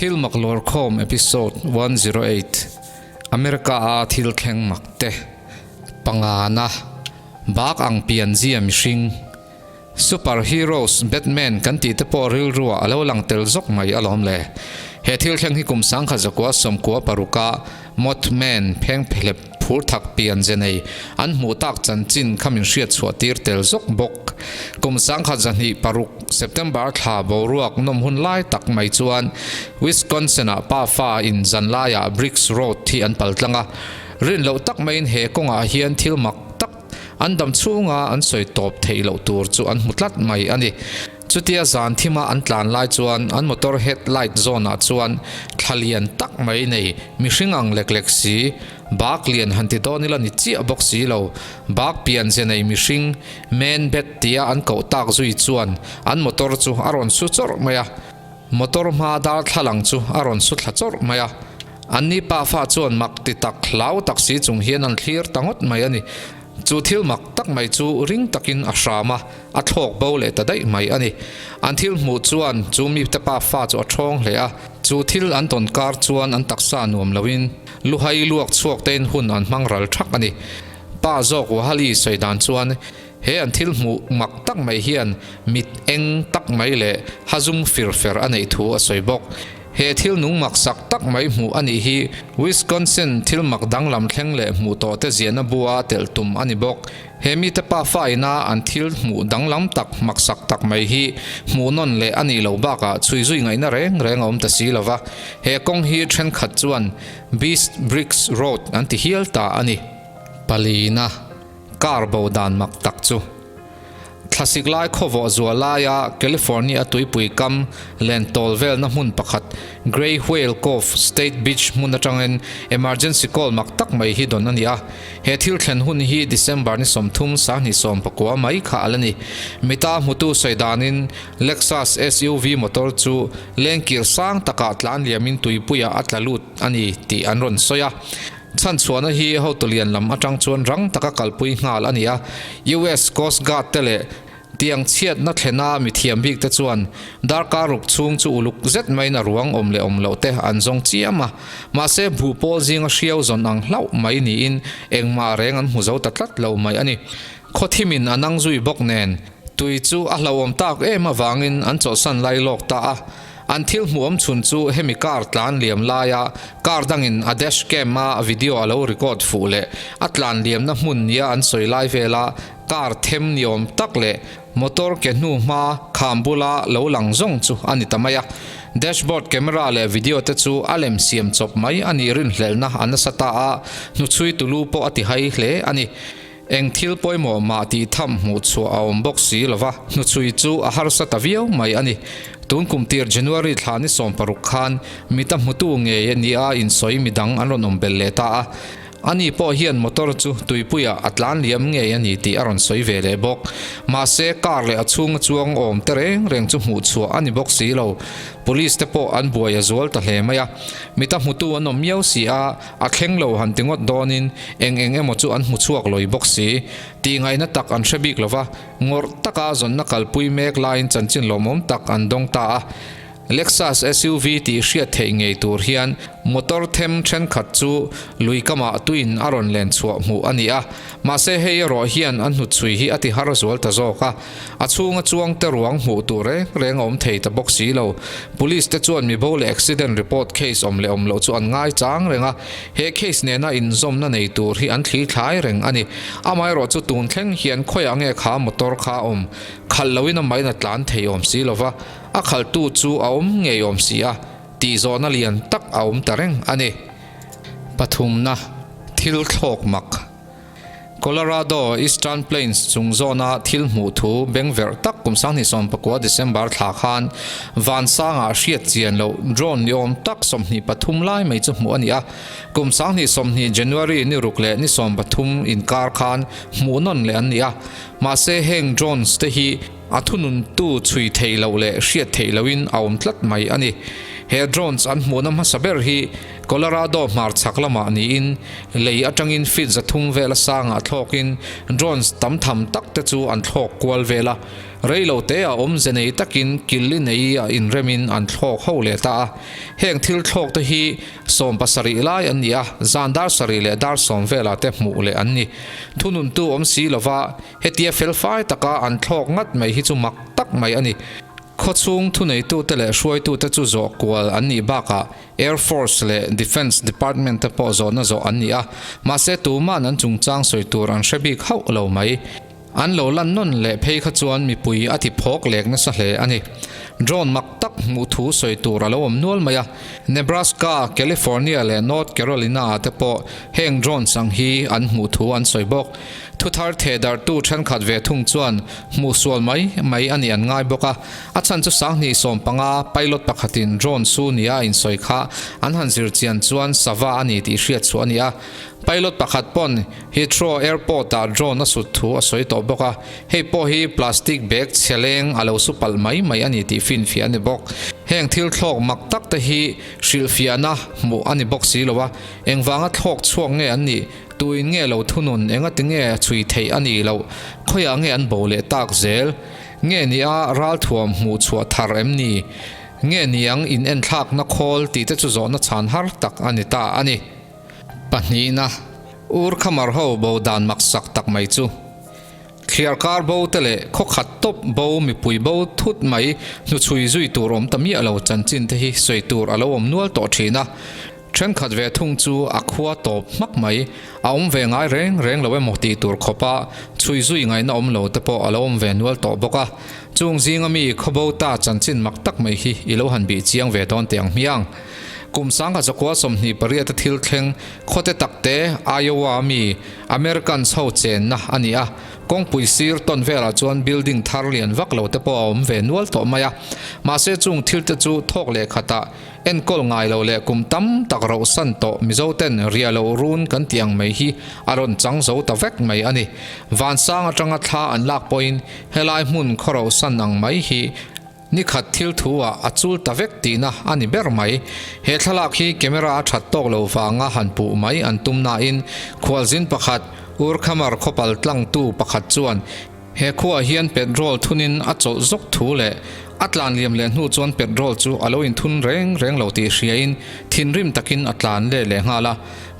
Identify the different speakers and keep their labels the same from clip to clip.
Speaker 1: Thil mak lawrkhawm episode 108 America a thil thleng mak te pangana bak ang pian zia mihring Super heroes Batman kan tih te pawh rilruah a lo lang tel zawk mai alawm le. He thil thleng hi kum 1996 a Mothman phengphehlep phur thak pian ze nei an hmuh tak chanchin kha min hriat chhuah tir tel zawk bawk. Kum 2006 September thla boruak nawm hun lai tak mai chuan Wisconsin-ah pa fa in zan laiah Briggs Road hi an pal tlang a. Rin loh tak maiin he kawngah hian thil mak tak An dam chhunga an sawi tawp theih loh tur chu an hmu tlat mai a ni. Chutia zan thima an tlan lai chuan an motor head light zawn ah chuan thla lian tak mai nei mihring ang lek lek si, bak lian han ti dawn ila ni chiah bawk si lo, bak pian ze nei mihring, man bat tia an koh tak zui chuan an motor chu a rawn su chawrh mai a. Motor hma darthlalang chu a rawn su thla chawrh mai a. Anni pafa chuan mak ti tak hlau tak si chung hian an thlir ta ngawt mai a ni. Chu thil mak tak mai chu ring takin a hram a, a thlawk bo leh ta daih mai a ni. An thil hmuh chuan chu mite pafa chu a thawng hle a, chu thil an tawn kar chuan an taksa nuam loin luhai luak chhuak tein hun an hmang ral thak a ni. Pa zawk Wahali sawi dan chuan he an thil hmuh mak tak mai hian mit eng tak mai leh hazung fir fer a neih thu a sawi bawk. He thil nung mak sak tak mai hmuh a nih hi Wisconsin thil mak danglam thleng leh hmuh tawh te ziahna bua telh tum a ni bawk. He mite pafa ina an thil hmuh danglam tak mak sak tak mai hi hmuh nawn leh a nih loh bakah chhui zui ngaihna reng reng a awm ta si lo va. He kawng hi thenkhat chuan Beast Bricks Road an ti hial ta a ni. Palina Car bo dan mak tak chu. Thlasik lai khawvawh zual laia California tuipui kam len tawl velna hmun pakhat Gray Whale Cove State Beach hmun atangin emergency call mak tak mai hi dawn a ni a. He thil thlen hun hi December ni 30 2019 mai kha a la ni. Mita hmutu sawi danin Lexus SUV motor chu lengkir sang takah tlan liamin tuipuiah a tla lut a ni tih an rawn sawi a. Chhanchhuahna hi hotu lian lam atang chuan rang taka kalpui nghal a ni a, US Coast Guard te leh tiang chhiatna thlena mithiam bik te chuan darkar ruk chhung chu uluk zet maiin a ruang awm leh awm loh te an zawng chiam a, mahse buh pawl zinga hriau zawn ang hlauh mai niin engmah reng an hmu zo ta tlat lo mai a ni. Khawthimin a nang zui bawk nen tui chu a hlauhawm tak em avangin an chawlhsan lai lawk ta a. An thil hmuhawm chhun chu hemi car tlan liam laia car dangin a dash cam a video a lo record fuh leh a tlan liamna hmun nia an sawi lai vela car them ni awm tak leh motor ke hnu hma kham bula lo lang zawng chu a ni ta mai a. Dashboard camera leh video te chu a lem siam chawp mai a nih rinhlelhna a nasa ta a, hnuchhui tulu pawh a ti hai hle a ni. Eng thil pawimawh mah tih tham hmuh chhuah a awm bawk si lo va, hnuchhui chu a harsa ta viau mai a ni. Tun kum tir January thla ni 16 khan mita hmutu ngei a nia insawi midang an rawn awm belh leh ta a. Ani pawh hian motor chu tuipuiah a tlan liam ngei a ni tih a rawn sawi ve leh bawk. Mahse, car leh a chhunga chuang awm te reng reng chu hmuh chhuah a ni bawk si lo. Police te pawh an buai a zual ta hle mai a. Mita hmutu an awm miau si a. A thleng lo han ti ngawt dawnin eng eng emaw chu an hmu chhuak lawi bawk si. Tih ngaihna tak an hre bik lova, ngawrh taka zawnna kalpui mek laiin chanchin lawmawm tak an dawng ta a. Lexus SUV tih hriat theih ngei tur hian motor them thenkhat chu lui kamah tuin a rawn len chhuah hmuh a ni a. Mahse hei erawh hian a hnutchhui hi a ti har zual ta zawk a. A chhunga chuang te ruang hmuh tur reng reng a awm thei ta bawk si lo. Police te chuan mibo leh accident report case awm leh awm loh chu an ngai chang reng a, he case nena inzawmna nei tur hi an thli thlai reng a ni. Amaherawh chu tun thleng hian khawiah nge kha motor kha a awm? Khalh loin a main a tlan thei awm si lova, a khalhtu chu a awm ngei awm si a, tih zawhna lian tak a awm ta reng a ni. Pathumna, Thil thlawk mak. Colorado Eastern Plains chung zawna thil hmuh thu bengverh tak kum 2019 December thla khan vansangah hriat chian loh drone ni awm tak 23 lai mai chu hmuh a ni a. Kum 2020 January ni ruk leh ni 13 inkar khan hmuh nawn leh an ni a. Mahse heng drones te hi a thununtu chhui theih loh leh hriat theih lohin a awm tlat mai a ni. He drones an hmuhna hmasa ber hi Colorado hmarchhak lamah niin lei atangin feet 300 vela sangah thlawkin drones tam tham tak te chu an thlawk kual vel a. Rei lo te a awmze nei takin kil i nei a inremin an thlawk ho leh ta a. Heng thil thlawk te hi 70 lai an ni a, zan dar sarih leh dar sawm velah te hmuh leh an ni. Thununtu awm si lova hetia felfai taka an thlawk ngat mai hi chu mak tak mai a ni. Khawchhung thuneitute leh hruaitute chu zawh kual an nih bakah Air Force leh Defence Department te pawh zawhna zawh an ni a, mahse tuman an chungchang sawi tur an hre bik hauh lo mai. An lo lan nawn leh phei kha chuan mipui a ti phawk lek nasa hle a ni. Drone mak tak hmuh thu sawi tur a lo awm nual mai a, Nebraska, California leh North Carolina ah te pawh heng drones ang hi an hmuh thu an sawi bawk. Thuthar thehdarhtu thenkhat ve thung chuan hmuh sual mai mai a nih an ngai bawk a, a chhan chu 2015 pilot pakhatin drone su nia a insawi kha an han zir chian chuan sava a ni tih hriat chhuah a ni a. Pilot pakhat pawn Heathrow Airport ah drone a sut thu a sawi tawh bawk a, hei pawh hi plastic bag chhe leng a lo su palh mai mai a ni tih finfiah a ni bawk. Heng thil thlawk mak tak te hi hrilhfiahna hmuh a ni bawk si lo a, engvanga thlawk chhuak nge an nih, tuin nge lo thunun, engati nge chhui theih a nih loh, khawiah nge an bo leh tak zel, nge nia ralthuam hmuh chhuah thar em ni, nge niang in enthlakna khawl tih te chu zawhna chhan har tak a ni ta a ni. Pahnihna, Ur khamar ho bo dan maksak tak mai chu. Thliar kar bo te leh khaw khat tawp bo mipui bo thut mai hnuchhui zui tur awm ta miah lo chanchin te hi sawi tur a lo awm nual tawh thin a. Thenkhat ve thung chu a khua tawp hmak mai, a awm ve ngai reng reng lo emaw tih tur khawpa chhui zui ngaihna awm lo te pawh a lo awm ve nual tawh bawk a. Chung zinga mi khaw bo ta chanchin mak tak mai hi i lo han bih chiang ve dawn teh ang hmiang. Kum 1928 a thil thleng khawte takte Iowa mi Americans ho chenna a ni a, kawngpui sir tawn velah chuan building thar lian vak lo te pawh a awm ve nual tawh mai a. Mahse chung thil te chu thawk leh khatah enkawl ngai lo leh kum tam tak rohsan tawh Mizo ten ria lo run kan tih ang mai hi a rawn chang zo ta vek mai a ni. Vansang atanga thla an lak pawhin helai hmun khaw rohsan ang mai hi Ni khat thil thu ah a chul ta vek tihna a ni ber mai. He thlalak hi camera a that tawk lo vanga han puh mai an tum nain khualzin pakhat Urkhamar khawpal tlangtu pakhat chuan he khuaah hian petrol thunin a chawlh zawk thu leh a tlan liam leh hnu chuan petrol chu a lo inthun reng reng lo tih hriain thinrim takin a tlan let leh nghal a.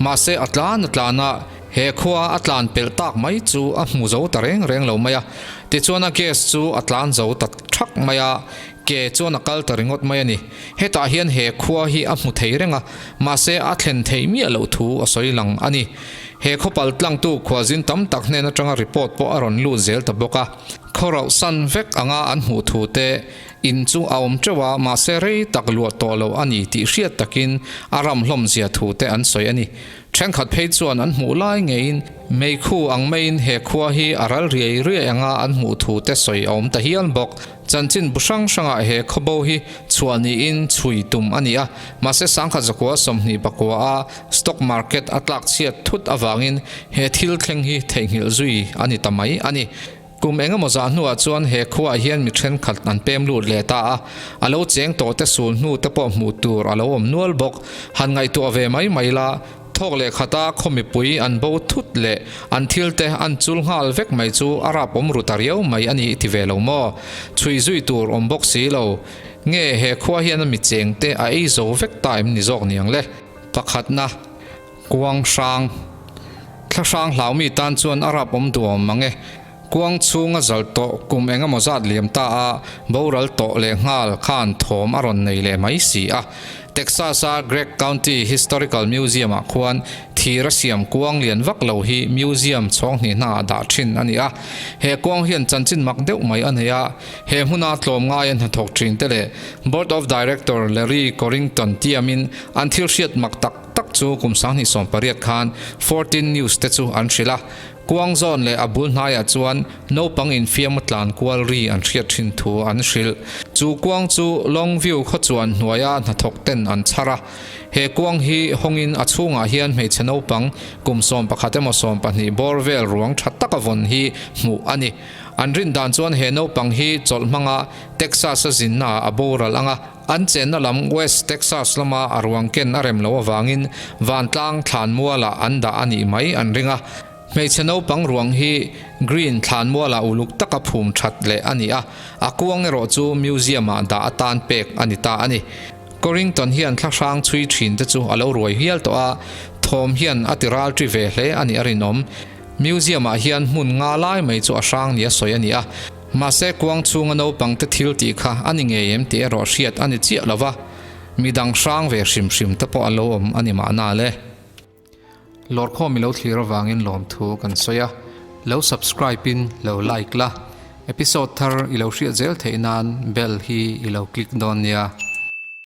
Speaker 1: Mahse a tlan a tlan a. He khua a tlan pelh tak mai chu a hmu zo ta reng reng lo mai a, tichuan a gas chu a tlan zo ta thak mai a, ke chuan a kal ta ringawt mai a ni. Hetah hian he khua hi a hmu thei reng a, mahse a thlen theih miah loh thu a sawi lang a ni. He khawpal tlangtu khualzin tam tak hnen atanga report pawh a rawn lut zel ta bawk a. Khaw rauhsan vek anga an hmuh thu te in chu a awm teuh a, mahse rei tak luah tawh lo a ni tih hriat takin a ram hlawm zia thu te an sawi a ni. Thenkhat phei chuan an hmuh lai ngeiin meikhu ang maiin he khua hi a ral riai riai anga an hmuh thu te sawi a awm ta hial bawk. Chanchin bu hrang hrangah he khawbo hi chhuah niin chhui tum a ni a, mahse 1929 a stock market a tlak chhiat thut avangin he thil thleng hi theihnghilh zui a ni ta mai a ni. Kum eng emaw zah hnuah chuan he khuaah hian mi thenkhat an pem lut leh ta a, a lo cheng tawh te sul hnu te pawh hmuh tur a lo awm nual bawk. Han ngaihtuah ve mai mai la, thawk leh khata khaw mipui an bo thut leh an thil te an chul nghal vek mai chu a rap awm ru ta riau mai a ni ti ve lo maw? Chhui zui tur awm bawk si lo. Nge he khua hian a mi cheng te a ei zo vek ta em ni zawk niang le? Pakhatna. Kuang hrang. Thla hrang hlaumi tan chuan a rap awm duh awm mang e. Kuang chhung a zal tawh kum eng emaw zat liam ta a, boral tawh leh nghal khan thawm a rawn nei leh mai si a. Texas a Gregg County Historical Museum ah khuan thir a siam kuang lian vak lo hi museum chhawng hnih hna ah dah thin a ni a. He kuang hian chanchin mak deuh mai a nei a, he hmuna tlawmngai a hnathawk thin te leh Board of Director Larry Corrington tiamin an thil hriat mak tak tak chu kum 2018 khan 14 News te chu an hrilh a, kuang zawn leh a bul hnaiah chuan naupang infiam a tlan kual ri an hriat thin thu an hrilh. Chu kuang chu Longview khawchuan hnuaia hnathawk ten an chhar a, he kuang hi hawngin a chhungah hian hmeichhe naupang kum 11 emaw 12 bawr vel ruang tha taka vawn hi hmuh a ni. An rin dan chuan he naupang hi chawlh hmanga Texas a zinnaah a boral ang a. An chenna lam West Texas lama a ruang ken a rem loh avangin vantlang thlanmualah an dah a nih mai an ring a. Hmeichhe naupang ruang hi Green thlanmualah uluk taka phum that leh a ni a, a kuang erawh chu museum-ah dah atan pek a ni ta a ni. Corrington hian thlahrang chhui thin te chu a lo ruai hial tawh a, thawm hian a ti ral ṭi ve hle a nih a rinawm. Museum-ah hian hmun nga lai mai chu a hrang nia sawi a ni a, mahse kuang chhunga naupang te thil tih kha a ni ngei em tih erawh hriat a ni chiah lo va, midang hrang ve hrim hrim te pawh a lo awm a ni mahna le. Lawrkhawm i lo thlir avangin lawmthu kan sawi a, lo subscribe in lo like la, episode thar i lo hriat zel theih nan bell hi i lo click dawn nia.